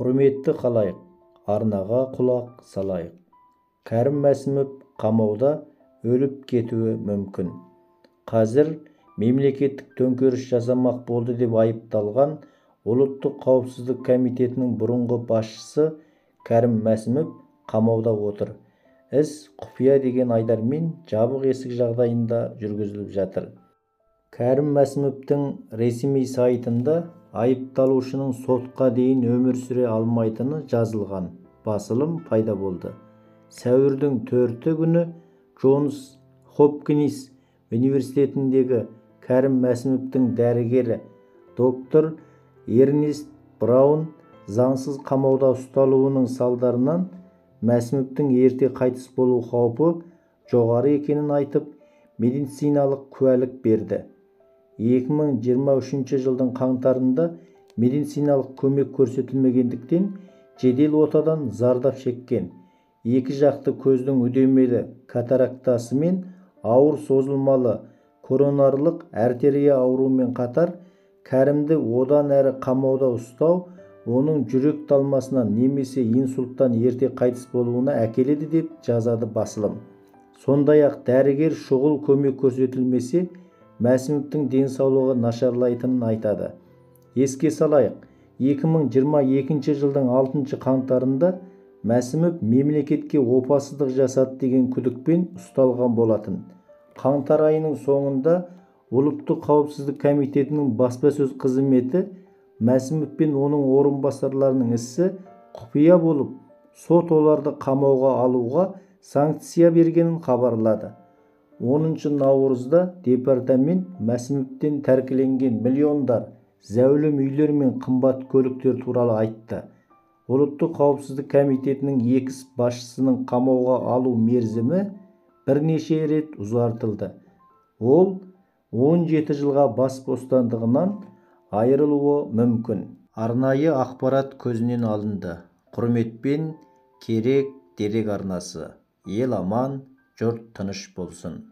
Құрметті халайық, арнаға құлақ салайық. Кәрім Мәсімов қамауда өліп кетуі мүмкін. Қазір мемлекеттік төңкеріс жасамақ болды деп айыпталған Ұлттық қауіпсіздік комитетінің бұрынғы басшысы Кәрім Мәсімов қамауда отыр. Іс құпия деген айдармен жабық есік жағдайында жүргізіліп жатыр. Кәрім Мәсімовтің ресми сайтында айыпталушының сотқа дейін өмір сүре алмайтыны жазылған басылым пайда болды. Сәуірдің 4 күні Джонс Хопкинс университетіндегі Кәрім Мәсімовтің дәрігері доктор Эрнест Браун заңсыз қамауда ұсталуының салдарынан Мәсімовтің ерте қайтыс болу қаупі жоғары екенін айтып, медициналық куәлік берді. 2023 жылдың қаңтарында медициналық көмек көрсетілмегендіктен жедел отадан зардап шеккен. Екі жақты көздің үдемелі катарактасы мен ауыр созылмалы коронарлық артерия ауруымен қатар Кәрімді одан әрі қамауда ұстау оның жүрек талмасынан немесе инсульттан ерте қайтыс болуына әкеледі деп жазады басылым. Сондай-ақ дәрігер шұғыл көмек көрсетілмесе, Мәсімовтің денсаулығы нашарлайтынын айтады. Еске салайық, 2022 жылдың 6 қаңтарында Мәсімов мемлекетке опасыздық жасады деген күдікпен ұсталған болатын. Қаңтар айының соңында Ұлттық қауіпсіздік комитетінің баспасөз қызметі Мәсімов пен оның орынбасарларының ісі құпия болып, сот оларды қамауға алуға санкция бергенін хабарлады. 10 наурызда департамент Мәсімовтен тәркіленген миллиондар, зәулім үйлер мен қымбат көліктер туралы айтты. Ұлттық қауіпсіздік комитетінің екі басшысының қамауға алу мерзімі бірнеше рет ұзартылды. Ол 17 жылға бас бостандығынан айырылуы мүмкін. Арнайы ақпарат көзінен алынды. Құрметпен, Керек дерек арнасы. Ел аман, жұрт тыныш болсын.